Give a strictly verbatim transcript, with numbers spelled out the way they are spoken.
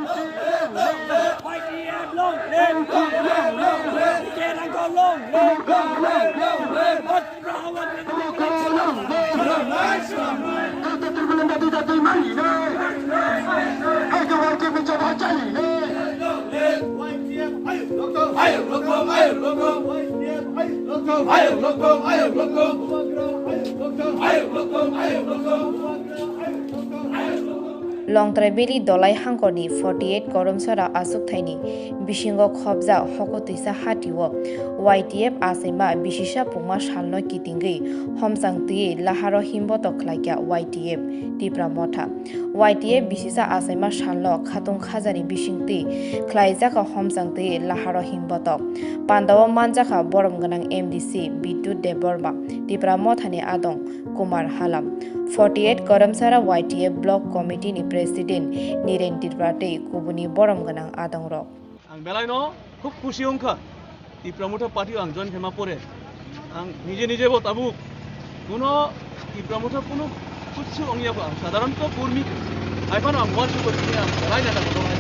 Y T F long live! Long live! Long live! Long live! Long live! Long live! Long live! Longtrai Valley Dolai hangkorni forty eight Koromsara achukthaini bisingo khobjak hokotwisa hatio Y T F achaima bisisa pungma salno kitingwi homchang twiwi laharo himbotok khlaikha Y T F Tipra Motha. Y T F bisisa achaima salno khatung khajani bisingtwi khlaijak homchang twiwi laharo himbotok. Pandao manjakha borom gwnang M D C Bidyut Debbarma, Tipra Mothani adong Kumar Halam, forty eight Karamsara Y T F Block Committee ni President Niren Tripura tei kubuni borom gwnang adongrok. Ang belai no khub khusi wngkha. Tipra Motha party o ang join khaima pore ang nije nije bo tabuk kuno Tipra Motha kuno kuchu ongya bo ang sadharon to kurmi. Hai phano ang uansuk tini ang belai neta kotor